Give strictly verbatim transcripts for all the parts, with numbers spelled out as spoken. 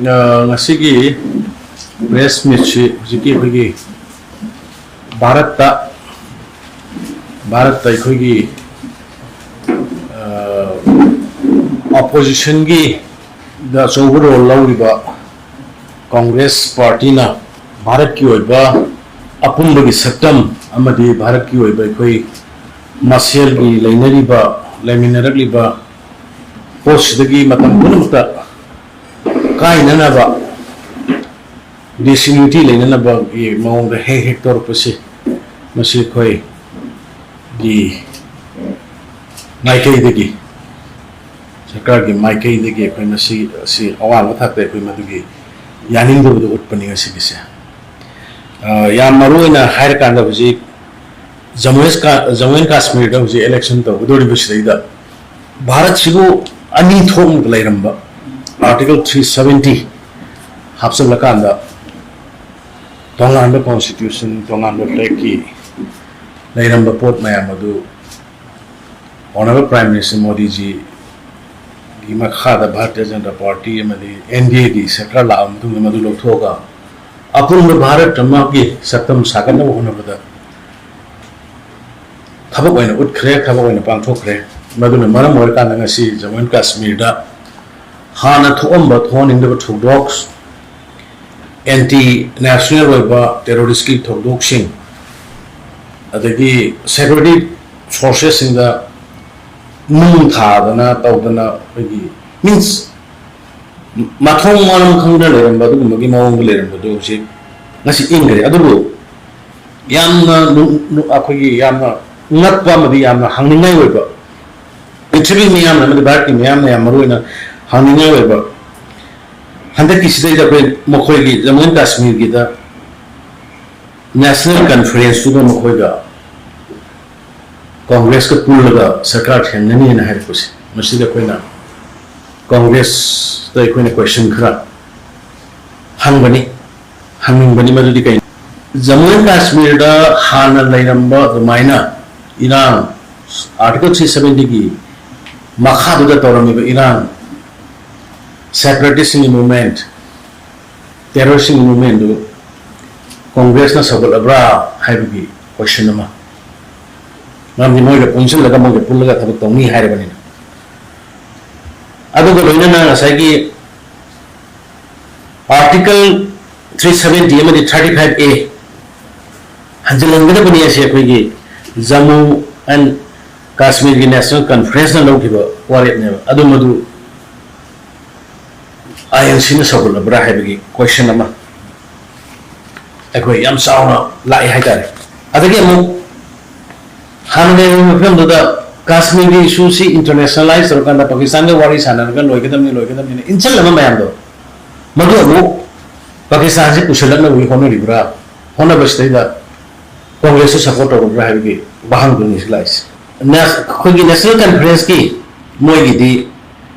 ꯑ, ꯉꯁꯤꯒꯤ ꯄ꯭ꯔꯦꯁ ꯃꯤꯠꯁꯤ ꯍꯧꯖꯤꯛꯀꯤ ꯑꯩꯈꯣꯏꯒꯤ ꯚꯥꯔꯠꯇ, ꯚꯥꯔꯠꯇ ꯑꯩꯈꯣꯏꯒꯤ, ꯑ, ꯑꯣꯄꯣꯖꯤꯁꯟꯒꯤ ꯗ ꯑꯆꯧꯕ ꯔꯣꯜ ꯂꯧꯔꯤꯕ ꯀꯪꯒ꯭ꯔꯦꯁ ꯄꯥꯔꯇꯤꯅ ꯚꯥꯔꯠꯀꯤ ꯑꯣꯏꯕ ꯑꯄꯨꯟꯕꯒꯤ ꯁꯛꯇꯝ ꯑꯃꯗꯤ ꯚꯥꯔꯠꯀꯤ ꯑꯣꯏꯕ ꯑꯩꯈꯣꯏ ꯃꯁꯦꯜꯒꯤ ꯂꯩꯅꯔꯤꯕ, ꯂꯩꯃꯤꯟꯅꯔꯛꯂꯤꯕ ꯄꯣꯠꯁꯤꯗꯒꯤ ꯃꯇꯝ ꯄꯨꯝꯅꯃꯛꯇ ꯀꯥꯏꯅꯅꯕ, ꯗꯤꯁꯌꯨꯅꯤꯇꯤ ꯂꯩꯅꯅꯕꯒꯤ ꯃꯑꯣꯡꯗ ꯍꯦꯛ ꯍꯦꯛ ꯇꯧꯔꯛꯄꯁꯤ, ꯃꯁꯤ ꯑꯩꯈꯣꯏꯒꯤ ꯃꯥꯏꯀꯩꯗꯒꯤ, ꯁꯔꯀꯥꯔꯒꯤ ꯃꯥꯏꯀꯩꯗꯒꯤ ꯑꯩꯈꯣꯏ ꯃꯁꯤ, ꯑꯁꯤ ꯑꯋꯥꯡꯕ ꯊꯥꯛꯇ ꯑꯩꯈꯣꯏ ꯃꯗꯨꯒꯤ ꯌꯥꯅꯤꯡꯗꯕꯗꯨ ꯎꯠꯄꯅꯤ ꯉꯁꯤꯒꯤꯁꯦ꯫ ꯑ, ꯌꯥꯝ ꯃꯔꯨ ꯑꯣꯏꯅ ꯍꯥꯏꯔꯀꯥꯟꯗ, ꯍꯧꯖꯤꯛ ꯖꯝꯃꯨ ꯑꯦꯁ ꯀꯥ-, ꯖꯝꯃꯨ ꯑꯦꯟ ꯀꯥꯁꯃꯤꯔꯗ ꯍꯧꯖꯤꯛ ꯏꯂꯦꯛꯁꯟ ꯇꯧꯒꯗꯧꯔꯤꯕꯁꯤꯗꯩꯗ ꯚꯥꯔꯠꯁꯤꯕꯨ ꯑꯅꯤ ꯊꯣꯛꯅ ꯂꯩꯔꯝꯕ, ꯑꯥꯔꯇꯤꯀꯜ ꯊ꯭ꯔꯤ ꯁꯚꯦꯟꯇꯤ ꯍꯥꯞꯆꯤꯜꯂꯀꯥꯟꯗ ꯇꯣꯉꯥꯟꯕ ꯀꯣꯟꯁꯇꯤꯇ꯭ꯌꯨꯁꯟ, ꯇꯣꯉꯥꯟꯕ ꯐ꯭ꯂꯦꯒꯀꯤ ꯂꯩꯔꯝꯕ ꯄꯣꯠ ꯃꯌꯥꯝ ꯑꯗꯨ ꯑꯣꯅꯔꯦꯕꯜ ꯄ꯭ꯔꯥꯏꯝ ꯃꯤꯅꯤꯁꯇꯔ ꯃꯣꯗꯤꯖꯤꯒꯤ ꯃꯈꯥꯗ ꯚꯥꯔꯇꯤꯌ ꯖꯅꯇꯥ ꯄꯥꯔꯇꯤ ꯑꯃꯗꯤ ꯑꯦꯟ ꯗꯤ ꯑꯦꯒꯤ ꯁꯔꯀꯥꯔ ꯂꯥꯛꯑꯕ ꯃꯇꯨꯡꯗ ꯃꯗꯨ ꯂꯧꯊꯣꯛꯑꯒ ꯑꯄꯨꯟꯕ ꯚꯥꯔꯠ ꯑꯃꯒꯤ ꯁꯛꯇꯝ ꯁꯥꯒꯠꯅꯕ ꯍꯣꯠꯅꯕꯗ ꯊꯕꯛ ꯑꯣꯏꯅ ꯎꯠꯈ꯭ꯔꯦ, ꯊꯕꯛ ꯑꯣꯏꯅ ꯄꯥꯡꯊꯣꯛꯈ꯭ꯔꯦ꯫ ꯃꯗꯨꯅ ꯃꯔꯝ ꯑꯣꯏꯔꯀꯥꯟꯗ ꯉꯁꯤ ꯖꯝꯃꯨ ꯑꯦꯟ ꯀꯥꯁꯃꯤꯔꯗ ꯍꯥꯟꯅ ꯊꯣꯛꯑꯝꯕ ꯊꯣꯛꯍꯟꯅꯤꯡꯗꯕ ꯊꯧꯗꯣꯛ, ꯑꯦꯟꯇꯤ ꯅꯦꯁꯅꯦꯜ ꯑꯣꯏꯕ ꯇꯦꯔꯣꯔꯤꯁꯀꯤ ꯊꯧꯗꯣꯛꯁꯤꯡ, ꯑꯗꯒꯤ ꯁꯦꯀ꯭ꯌꯨꯔꯤꯇꯤ ꯐꯣꯔꯁꯦꯁꯁꯤꯡꯗ ꯅꯨꯡ ꯊꯥꯗꯅ ꯇꯧꯗꯅ, ꯑꯩꯈꯣꯏꯒꯤ, ꯃꯤꯟꯁ, ꯃꯊꯣꯡ ꯃꯔꯝ ꯈꯪꯗꯅ ꯂꯩꯔꯝꯕ ꯑꯗꯨꯒꯨꯝꯕꯒꯤ ꯃꯑꯣꯡꯗ ꯂꯩꯔꯝꯕꯗꯨ ꯍꯧꯖꯤꯛ ꯉꯁꯤ ꯏꯪꯈ꯭ꯔꯦ꯫ ꯑꯗꯨꯕꯨ ꯌꯥꯝꯅ ꯅꯨ-, ꯅꯨ-, ꯑꯩꯈꯣꯏꯒꯤ ꯌꯥꯝꯅ ꯉꯛꯄ ꯑꯃꯗꯤ ꯌꯥꯝꯅ ꯍꯪꯅꯤꯡꯉꯥꯏ ꯑꯣꯏꯕ, ꯄ꯭ꯔꯤꯊꯤꯕꯤ ꯃꯤꯌꯥꯝꯅ ꯑꯃꯗꯤ ꯚꯥꯔꯠꯀꯤ ꯃꯤꯌꯥꯝꯅ ꯌꯥꯝ ꯃꯔꯨ ꯑꯣꯏꯅ ꯍꯪꯅꯤꯡꯉꯥꯏ ꯑꯣꯏꯕ, ꯍꯟꯗꯛꯀꯤꯁꯤꯗꯩꯗ ꯑꯩꯈꯣꯏ ꯃꯈꯣꯏꯒꯤ ꯖꯃꯨ ꯑꯦꯟ ꯀꯥꯁꯃꯤꯔꯒꯤꯗ ꯅꯦꯁꯅꯦꯜ ꯀꯟꯐꯔꯦꯟꯁꯇꯨꯗ ꯃꯈꯣꯏꯒ ꯀꯣꯡꯒ꯭ꯔꯦꯁꯀ ꯄꯨꯜꯂꯒ ꯁꯔꯀꯥꯔ ꯁꯦꯝꯒꯅꯤꯅ ꯍꯥꯏꯔꯛꯄꯁꯦ, ꯃꯁꯤꯗ ꯑꯩꯈꯣꯏꯅ ꯀꯣꯡꯒ꯭ꯔꯦꯁꯇ ꯑꯩꯈꯣꯏꯅ ꯀꯣꯏꯁꯟ ꯈꯔ ꯍꯪꯕꯅꯤ, ꯍꯪꯅꯤꯡꯕꯅꯤ꯫ ꯃꯗꯨꯗꯤ ꯀꯩꯅꯣ? ꯖꯃꯨ ꯑꯦꯟ ꯀꯥꯁꯃꯤꯔꯗ ꯍꯥꯟꯅ ꯂꯩꯔꯝꯕ ꯑꯗꯨꯃꯥꯏꯅ ꯏꯔꯥꯡ, ꯑꯥꯔꯇꯤꯀꯜ ꯊ꯭ꯔꯤ ꯁꯚꯦꯟꯇꯤꯒꯤ ꯃꯈꯥꯗꯨꯗ ꯇꯧꯔꯝꯃꯤꯕ ꯏꯔꯥꯡ, ꯁꯦꯄꯔꯦꯇꯤꯁꯁꯤꯡꯒꯤ ꯃꯨꯚꯃꯦꯟꯠ, ꯇꯦꯔꯣꯔꯤꯁꯁꯤꯡꯒꯤ ꯃꯨꯚꯃꯦꯟꯠꯗꯨ ꯀꯣꯡꯒ꯭ꯔꯦꯁꯅ ꯁꯧꯒꯠꯂꯕ꯭ꯔꯥ ꯍꯥꯏꯕꯒꯤ ꯀꯣꯏꯁꯟ ꯑꯃ꯫ ꯃꯔꯝꯗꯤ ꯃꯣꯏꯒ ꯄꯨꯟꯁꯤꯜꯂꯒ, ꯃꯣꯏꯒ ꯄꯨꯜꯂꯒ ꯊꯕꯛ ꯇꯧꯅꯤ ꯍꯥꯏꯔꯕꯅꯤꯅ꯫ ꯑꯗꯨꯒ ꯂꯣꯏꯅꯅ ꯉꯁꯥꯏꯒꯤ ꯑꯥꯔꯇꯤꯀꯜ ꯊ꯭ꯔꯤ ꯁꯕꯦꯟꯇꯤ ꯑꯃꯗꯤ ꯊꯥꯔꯇꯤ ꯐꯥꯏꯚ ꯑꯦ ꯍꯟꯖꯤꯜꯍꯟꯒꯗꯕꯅꯤ꯫ ꯑꯁꯤ ꯑꯩꯈꯣꯏꯒꯤ ꯖꯃꯨ ꯑꯦꯟ ꯀꯥꯁꯃꯤꯔꯒꯤ ꯅꯦꯁꯅꯦꯜ ꯀꯟꯐꯔꯦꯟꯁꯅ ꯂꯧꯈꯤꯕ ꯋꯥꯔꯦꯞꯅꯦꯕ꯫ ꯑꯗꯨ ꯃꯗꯨ ꯑꯥꯏ ꯑꯦꯟ ꯁꯤꯅ ꯁꯧꯒꯠꯂꯕ꯭ꯔꯥ ꯍꯥꯏꯕꯒꯤ ꯀꯣꯏꯁꯟ ꯑꯃ ꯑꯩꯈꯣꯏ ꯌꯥꯝ ꯆꯥꯎꯅ ꯂꯥꯛꯑꯦ ꯍꯥꯏꯇꯥꯔꯦ꯫ ꯑꯗꯒꯤ ꯑꯃꯨꯛ ꯍꯥꯟꯅ ꯂꯩꯔꯝꯃꯤꯕ ꯐꯤꯕꯝꯗꯨꯗ ꯀꯥꯁꯃꯤꯔꯒꯤ ꯏꯁꯨꯁꯤ ꯏꯟꯇꯔꯅꯦꯁꯅꯦꯂꯥꯏꯁ ꯇꯧꯔꯀꯥꯟꯗ ꯄꯥꯀꯤꯁꯇꯥꯟꯒ ꯋꯥꯔꯤ ꯁꯥꯟꯅꯔꯒ ꯂꯣꯏꯒꯗꯕꯅꯤ, ꯂꯣꯏꯒꯗꯕꯅꯤꯅ ꯏꯟꯁꯤꯜꯂꯕ ꯃꯌꯥꯝꯗꯣ, ꯃꯗꯨ ꯑꯃꯨꯛ ꯄꯥꯀꯤꯁꯇꯥꯟꯁꯤ ꯄꯨꯁꯤꯜꯂꯛꯅꯕꯒꯤ ꯍꯣꯠꯅꯔꯤꯕ꯭ꯔꯥ, ꯍꯣꯠꯅꯕꯁꯤꯗꯩꯗ ꯀꯣꯡꯒ꯭ꯔꯦꯁꯇ ꯁꯄꯣꯔꯠ ꯇꯧꯔꯕ꯭ꯔꯥ ꯍꯥꯏꯕꯒꯤ ꯋꯥꯍꯪꯗꯨꯅꯤ ꯁꯤ ꯂꯥꯛꯏꯁꯦ꯫ ꯅꯦꯁ-, ꯑꯩꯈꯣꯏꯒꯤ ꯅꯦꯁꯅꯦꯜ ꯀꯟꯐꯔꯦꯟꯁꯀꯤ ꯃꯣꯏꯒꯤꯗꯤ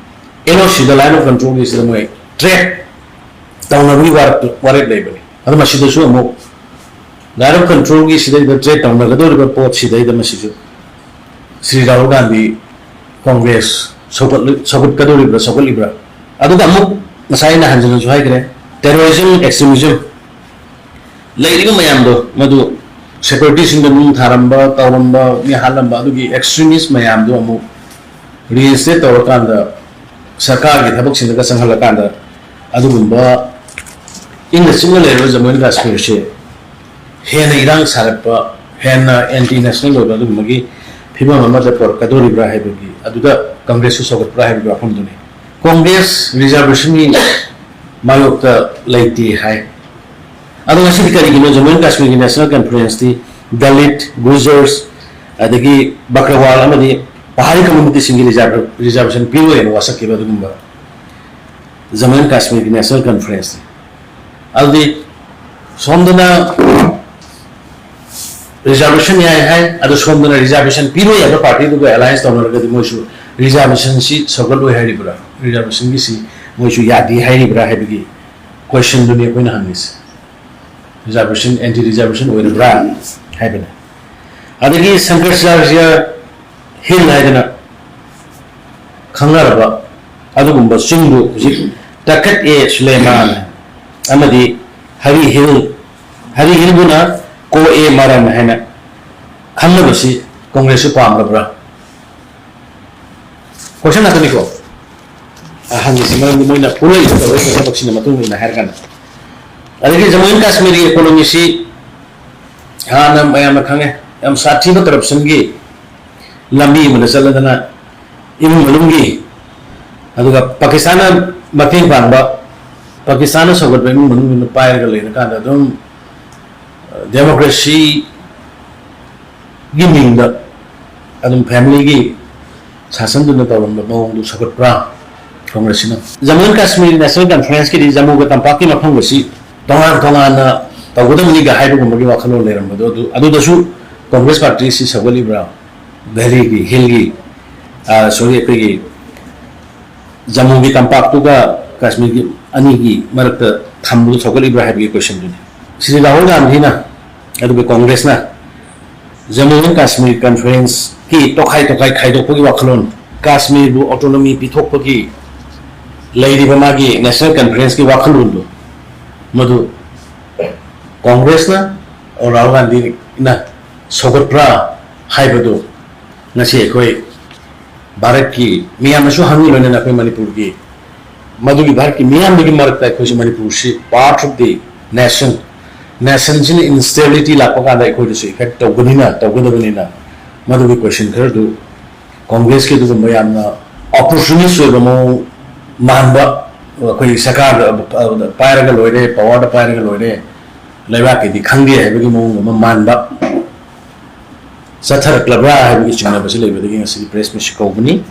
ꯑꯦꯟ ꯑꯣ ꯁꯤꯗ, ꯂꯥꯏꯟ ꯑꯣꯐ ꯀꯟꯇ꯭ꯔꯣꯜꯒꯤꯁꯤꯗ ꯃꯣꯏ ꯇ꯭ꯔꯦꯠ ꯇꯧꯅꯕꯒꯤ ꯋꯥꯔꯦꯞ, ꯋꯥꯔꯦꯞ ꯂꯩꯕꯅꯤ꯫ ꯑꯗꯨ ꯃꯁꯤꯗꯁꯨ ꯑꯃꯨꯛ ꯂꯥꯏꯟ ꯑꯣꯐ ꯀꯟꯇ꯭ꯔꯣꯜꯒꯤ ꯁꯤꯗꯩꯗ ꯇ꯭ꯔꯦꯠ ꯇꯧꯅꯒꯗꯧꯔꯤꯕ ꯄꯣꯠꯁꯤꯗꯩꯗ ꯃꯁꯤꯁꯨ ꯁ꯭ꯔꯤ ꯔꯥꯍꯨꯜ ꯒꯥꯟꯙꯤ ꯀꯣꯡꯒ꯭ꯔꯦꯁ ꯁꯧꯒꯠꯂꯤ-, ꯁꯧꯒꯠꯀꯗꯧꯔꯤꯕ꯭ꯔꯥ, ꯁꯧꯒꯠꯂꯤꯕ꯭ꯔꯥ? ꯑꯗꯨꯒ ꯑꯃꯨꯛ ꯉꯁꯥꯏ ꯑꯩꯅ ꯍꯟꯖꯤꯟꯅꯁꯨ ꯍꯥꯏꯈ꯭ꯔꯦ, ꯇꯦꯔꯣꯔꯤꯖꯝ, ꯑꯦꯛꯁꯇ꯭ꯔꯤꯃꯤꯖꯝ ꯂꯩꯔꯤꯕ ꯃꯌꯥꯝꯗꯣ, ꯃꯗꯨ ꯁꯦꯀ꯭ꯌꯨꯔꯤꯇꯤꯁꯤꯡꯗ ꯅꯨꯡ ꯊꯥꯔꯝꯕ, ꯇꯧꯔꯝꯕ, ꯃꯤ ꯍꯥꯠꯂꯝꯕ, ꯑꯗꯨꯒꯤ ꯑꯦꯛꯁꯇ꯭ꯔꯤꯃꯤꯁ ꯃꯌꯥꯝꯗꯣ ꯑꯃꯨꯛ ꯔꯤꯏꯟꯁꯇꯦꯠ ꯇꯧꯔꯀꯥꯟꯗ ꯁꯔꯀꯥꯔꯒꯤ ꯊꯕꯛꯁꯤꯡꯗꯒ ꯆꯪꯍꯜꯂꯀꯥꯟꯗ ꯑꯗꯨꯒꯨꯝꯕ ꯏꯪꯅ ꯆꯤꯛꯅ ꯂꯩꯔꯕ ꯖꯃꯨ ꯑꯦꯟ ꯀꯥꯁꯃꯤꯔꯁꯦ ꯍꯦꯟꯅ ꯏꯔꯥꯡ ꯁꯥꯒꯠꯄ, ꯍꯦꯟꯅ ꯑꯦꯟꯇꯤ ꯅꯦꯁꯅꯦꯜ ꯑꯣꯏꯕ ꯑꯗꯨꯒꯨꯝꯕꯒꯤ ꯐꯤꯕꯝ ꯑꯃꯗ ꯄꯨꯔꯛꯀꯗꯧꯔꯤꯕ꯭ꯔꯥ ꯍꯥꯏꯕꯒꯤ, ꯑꯗꯨꯗ ꯀꯪꯒ꯭ꯔꯦꯁꯁꯨ ꯁꯧꯒꯠꯄ꯭ꯔꯥ ꯍꯥꯏꯕꯒꯤ ꯋꯥꯐꯝꯗꯨꯅꯤ꯫ ꯀꯣꯡꯒ꯭ꯔꯦꯁ ꯔꯤꯖꯥꯔꯕꯦꯁꯟꯒꯤ ꯃꯥꯌꯣꯛꯇ ꯂꯩꯇꯦ ꯍꯥꯏ꯫ ꯑꯗꯣ ꯉꯁꯤꯗꯤ ꯀꯔꯤꯒꯤꯅꯣ ꯖꯃꯨ ꯑꯦꯟ ꯀꯥꯁꯃꯤꯔꯒꯤ ꯅꯦꯁꯅꯦꯜ ꯀꯟꯐꯔꯦꯟꯁꯇꯤ ꯗꯂꯤꯠ, ꯒꯨꯖꯔꯁ, ꯑꯗꯒꯤ ꯕꯀ꯭ꯔꯋꯥꯜ ꯑꯃꯗꯤ ꯄꯍꯥꯔꯤ ꯀꯝꯃ꯭ꯌꯨꯅꯤꯇꯤꯁꯤꯡꯒꯤ ꯔꯤꯖꯥꯔꯕ-, ꯔꯤꯖꯥꯔꯕꯦꯁꯟ ꯄꯤꯔꯣꯏꯅ ꯋꯥꯁꯛꯈꯤꯕ ꯑꯗꯨꯒꯨꯝꯕ ꯖꯃꯨ ꯑꯦꯟ ꯀꯥꯁꯃꯤꯔꯒꯤ ꯅꯦꯁꯅꯦꯜ ꯀꯟꯐꯔꯦꯟꯁꯅꯤ꯫ ꯑꯗꯨꯗꯤ ꯁꯣꯝꯗꯅ ꯔꯤꯖꯥꯔꯕꯦꯁꯟ ꯌꯥꯏ ꯍꯥꯏ, ꯑꯗꯣ ꯁꯣꯝꯗꯅ ꯔꯤꯖꯥꯔꯕꯦꯁꯟ ꯄꯤꯔꯣꯏ ꯍꯥꯏꯕ ꯄꯥꯔꯇꯤꯗꯨꯒ ꯑꯦꯂꯥꯏꯟꯁ ꯇꯧꯅꯔꯒꯗꯤ ꯃꯣꯏꯁꯨ ꯔꯤꯖꯥꯔꯕꯦꯁꯟꯁꯤ ꯁꯧꯒꯠꯂꯣꯏ ꯍꯥꯏꯔꯤꯕ꯭ꯔꯥ, ꯔꯤꯖꯥꯔꯕꯦꯁꯟꯒꯤꯁꯤ ꯃꯣꯏꯁꯨ ꯌꯥꯗꯦ ꯍꯥꯏꯔꯤꯕ꯭ꯔꯥ ꯍꯥꯏꯕꯒꯤ ꯀꯣꯏꯁꯟꯗꯨꯅꯤ ꯑꯩꯈꯣꯏꯅ ꯍꯪꯉꯤꯁꯦ꯫ ꯔꯤꯖꯥꯔꯕꯦꯁꯟ, ꯑꯦꯟꯇꯤ ꯔꯤꯖꯥꯔꯕꯦꯁꯟ ꯑꯣꯏꯔꯕ꯭ꯔꯥ ꯍꯥꯏꯕꯅꯤ꯫ ꯑꯗꯒꯤ ꯁꯪꯀꯔꯆꯥꯔꯖ ꯍꯤꯜ ꯍꯥꯏꯗꯅ ꯈꯪꯅꯔꯕ ꯑꯗꯨꯒꯨꯝꯕ ꯆꯤꯡꯗꯨ ꯍꯧꯖꯤꯛ ꯇꯈꯠ ꯑꯦ ꯁꯨꯂꯦꯃꯥꯟ ꯑꯃꯗꯤ ꯍꯔꯤ ꯍꯤꯜ, ꯍꯔꯤ ꯍꯤꯜꯕꯨꯅ ꯀꯣ ꯑꯦ ꯃꯔꯟ ꯍꯥꯏꯅ ꯈꯪꯅꯕꯁꯤ ꯀꯣꯡꯒ꯭ꯔꯦꯁꯁꯨ ꯄꯥꯝꯂꯕ꯭ꯔꯥ? ꯀꯣꯏꯁꯟ ꯉꯥꯛꯇꯅꯤꯀꯣ꯫ ꯑ, ꯍꯪꯉꯤꯁꯤ ꯃꯔꯝꯗꯤ ꯃꯣꯏꯅ ꯄꯨꯔꯛꯏꯕ ꯇꯧꯔꯛꯏꯕ ꯊꯕꯛꯁꯤꯅ ꯃꯇꯨꯡ ꯏꯟꯅ ꯍꯥꯏꯔꯀꯥꯟꯗ꯫ ꯑꯗꯒꯤ ꯖꯃꯨ ꯑꯦꯟ ꯀꯥꯁꯃꯤꯔꯒꯤ ꯏꯀꯣꯅꯣꯃꯤꯁꯤ ꯍꯥꯟꯅ ꯃꯌꯥꯝꯅ ꯈꯪꯉꯦ, ꯌꯥꯝ ꯁꯥꯊꯤꯕ ꯀꯔꯞꯁꯟꯒꯤ ꯂꯝꯕꯤ ꯑꯃꯗ ꯆꯠꯂꯗꯅ ꯏꯃꯨꯡ ꯃꯅꯨꯡꯒꯤ, ꯑꯗꯨꯒ ꯄꯥꯀꯤꯁꯇꯥꯟꯅ ꯃꯇꯦꯡ ꯄꯥꯡꯕ, ꯄꯥꯀꯤꯁꯇꯥꯟꯅ ꯁꯧꯒꯠꯄ ꯏꯃꯨꯡ ꯃꯅꯨꯡꯗꯨꯅ ꯄꯥꯏꯔꯒ ꯂꯩꯔꯀꯥꯟꯗ ꯑꯗꯨꯝ ꯗꯦꯃꯣꯀ꯭ꯔꯦꯁꯤꯒꯤ ꯃꯤꯡꯗ ꯑꯗꯨꯝ ꯐꯦꯃꯤꯂꯤꯒꯤ ꯁꯥꯁꯟꯗꯨꯅ ꯇꯧꯔꯝꯕ ꯃꯑꯣꯡꯗꯨ ꯁꯧꯒꯠꯄ꯭ꯔꯥ ꯀꯣꯡꯒ꯭ꯔꯦꯁꯁꯤꯅ? ꯖꯃꯨ ꯑꯦꯟ ꯀꯥꯁꯃꯤꯔ ꯅꯦꯁꯅꯦꯜ ꯀꯟꯐꯔꯦꯟꯁꯀꯤꯗꯤ ꯖꯃꯨꯒ ꯇꯝꯄꯥꯛꯀꯤ ꯃꯐꯝꯒꯁꯤ ꯇꯣꯉꯥꯟ ꯇꯣꯉꯥꯟꯅ ꯇꯧꯒꯗꯕꯅꯤꯒ ꯍꯥꯏꯕꯒꯨꯝꯕꯒꯤ ꯋꯥꯈꯜꯂꯣꯟ ꯂꯩꯔꯝꯕꯗꯣ, ꯑꯗꯨ, ꯑꯗꯨꯗꯁꯨ ꯀꯣꯡꯒ꯭ꯔꯦꯁ ꯄꯥꯔꯇꯤꯁꯤ ꯁꯧꯒꯠꯂꯤꯕ꯭ꯔꯥ? ꯚꯦꯂꯤꯒꯤ, ꯍꯤꯜꯒꯤ, ꯑ, ꯁꯣꯔꯤ, ꯑꯩꯈꯣꯏꯒꯤ ꯖꯃꯨꯒꯤ ꯇꯝꯄꯥꯛꯇꯨꯒ ꯀꯥꯁꯃꯤꯔꯒꯤ ꯑꯅꯤꯒꯤ ꯃꯔꯛꯇ ꯊꯝꯕꯗꯨ ꯁꯧꯒꯠꯂꯤꯕ꯭ꯔꯥ ꯍꯥꯏꯕꯒꯤ ꯀꯣꯏꯁꯟꯗꯨꯅꯤ꯫ ꯁꯤꯗꯤ ꯔꯥꯍꯨꯜ ꯒꯥꯟꯙꯤꯅ, ꯑꯗꯨꯒ ꯀꯣꯡꯒ꯭ꯔꯦꯁꯅ ꯖꯃꯨ ꯑꯦꯟ ꯀꯥꯁꯃꯤꯔ ꯀꯟꯐꯔꯦꯟꯁꯀꯤ ꯇꯣꯈꯥꯏ ꯇꯣꯈꯥꯏ ꯈꯥꯏꯗꯣꯛꯄꯒꯤ ꯋꯥꯈꯜꯂꯣꯟ, ꯀꯥꯁꯃꯤꯔꯕꯨ ꯑꯣꯇꯣꯅꯣꯃꯤ ꯄꯤꯊꯣꯛꯄꯒꯤ ꯂꯩꯔꯤꯕ ꯃꯥꯒꯤ ꯅꯦꯁꯅꯦꯜ ꯀꯟꯐꯔꯦꯟꯁꯀꯤ ꯋꯥꯈꯜꯂꯣꯟꯗꯨ, ꯃꯗꯨ ꯀꯣꯡꯒ꯭ꯔꯦꯁꯅ, ꯔꯥꯍꯨꯜ ꯒꯥꯟꯙꯤꯅ ꯁꯧꯒꯠꯄ꯭ꯔꯥ ꯍꯥꯏꯕꯗꯨ ꯉꯁꯤ ꯑꯩꯈꯣꯏ ꯚꯥꯔꯠꯀꯤ ꯃꯤꯌꯥꯝꯅꯁꯨ ꯍꯪꯉꯤ, ꯂꯣꯏꯅꯅ ꯑꯩꯈꯣꯏ ꯃꯅꯤꯄꯨꯔꯒꯤ, ꯃꯗꯨꯒꯤ ꯚꯥꯔꯠꯀꯤ ꯃꯤꯌꯥꯝꯗꯨꯒꯤ ꯃꯔꯛꯇ ꯑꯩꯈꯣꯏꯁꯨ ꯃꯅꯤꯄꯨꯔꯁꯤ part of the nation, ꯅꯦꯁꯟꯁꯤꯅ ꯏꯟꯁꯇꯦꯕꯤꯂꯤꯇꯤ ꯂꯥꯛꯄ ꯀꯥꯟꯗ ꯑꯩꯈꯣꯏꯗꯁꯨ ꯏꯐꯦꯛ ꯇꯧꯒꯅꯤꯅ, ꯇꯧꯒꯗꯕꯅꯤꯅ, ꯃꯗꯨꯒꯤ ꯀꯣꯏꯁꯟ ꯈꯔꯗꯨ ꯀꯣꯡꯒ꯭ꯔꯦꯁꯀꯤ ꯑꯗꯨꯒꯨꯝꯕ ꯌꯥꯝꯅ ꯑꯣꯄꯣꯔꯆꯨꯅꯤꯁ ꯑꯣꯏꯕ ꯃꯑꯣꯡ ꯃꯥꯟꯕ, ꯑꯩꯈꯣꯏ ꯁꯔꯀꯥꯔꯗ ꯄꯥꯏꯔꯒ ꯂꯣꯏꯔꯦ, ꯄꯋꯥꯔꯗ ꯄꯥꯏꯔꯒ ꯂꯣꯏꯔꯦ, ꯂꯩꯕꯥꯛꯀꯤꯗꯤ ꯈꯪꯗꯦ ꯍꯥꯏꯕꯒꯤ ꯃꯑꯣꯡ ꯑꯃ ꯃꯥꯟꯕ ꯆꯠꯊꯔꯛꯂꯕ꯭ꯔꯥ ꯍꯥꯏꯕꯒꯤ ꯆꯤꯡꯅꯕꯁꯤ ꯂꯩꯕꯗꯒꯤ ꯉꯁꯤꯗꯤ ꯄ꯭ꯔꯦꯁ ꯃꯤꯠꯁꯤ ꯀꯧꯕꯅꯤ꯫